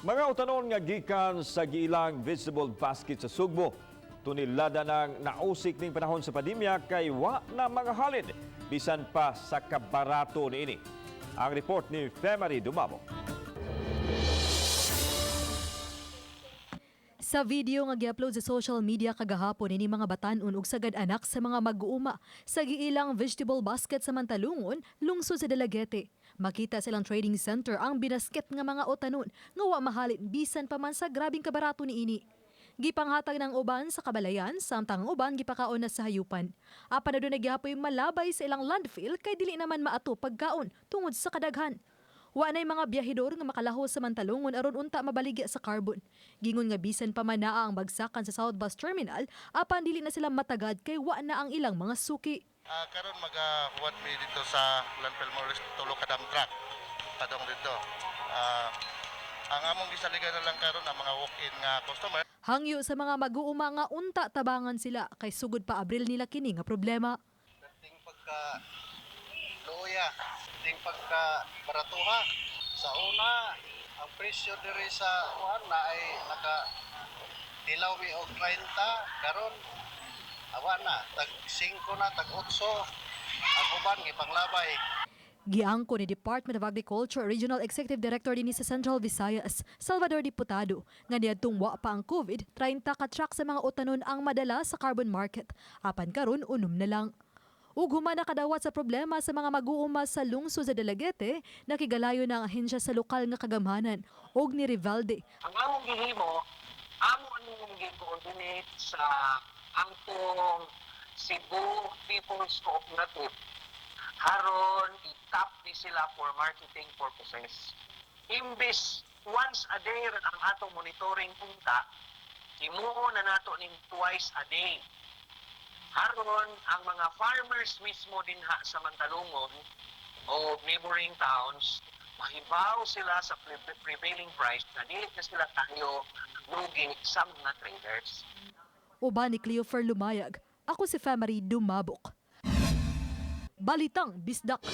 Mga utanon nga gikan sa giilang vegetable basket sa Sugbo, tunilada ng nausik ning panahon sa pandemya kay wa na mga halin bisan pa sa kabarato niini. Ang report ni Femary Dumabo. Sa video nga gi-upload sa social media kagahapon, ini mga batan-on ug sagad anak sa mga mag-uuma sa giilang vegetable basket sa Mantalungon, lungsod sa Dalaguete. Makita sa ilang trading center ang binasket nga mga utanon nga wa mahalin bisan pa man sa grabing kabarato niini. Gipanghatag ng uban sa kabalayan, samtang ang uban gipakaon na sa hayupan. Apan na nagyapoy malabay sa ilang landfill kay dili naman maato pagkaon tungod sa kadaghan. Wa na'y mga biyahidor nga makalaho sa Mantalungon aron unta mabaligya sa carbon. Gingon nga bisan pa man naa ang bagsakan sa South Bus Terminal, apan dili na sila matagad kay wa na ang ilang mga suki. Karon magahuwat mi dito sa landfill, more or less tulo ka dump truck padong dito. Ang among gisaligan na lang karon ang mga walk-in nga customer. Hangyo sa mga mag-uuma nga unta tabangan sila kay sugod pa Abril nila kini nga problema. Ting pagka luya, ting pagka baratuha. Sa una, ang presyo diri sa kuan na ay naka tilaw mi og 30, karon awa na tag 5 na, tag 8 ang uban gipanglabay. Giangko ni Department of Agriculture Regional Executive Director dinhi sa Central Visayas, Salvador Diputado, nga niadtong wa pa ang COVID, 30 ka truck sa mga utanon ang madala sa carbon market. Apan karon, 6 na lang. Ug human nakadawat sa problema sa mga mag-uuma sa lungsod sa Dalaguete, nakigalayo na ang ahensya sa lokal nga kagamhanan og ni Rivalde. Ang among gihimo, amo ning gi-coordinate sa angkong Cebu People's Cooperative. Haron i-tap ni sila for marketing purposes. Imbis once a day ra ang atong monitoring unta, himuon na nato ning twice a day. Haron ang mga farmers mismo dinha sa Mantalungon o neighboring towns, mahibaw sila sa prevailing price na dili na sila tayo lugi sa mga traders. Uban ni Cleofer Lumayag, ako si Femary Dumabok. Balitang Bisdak.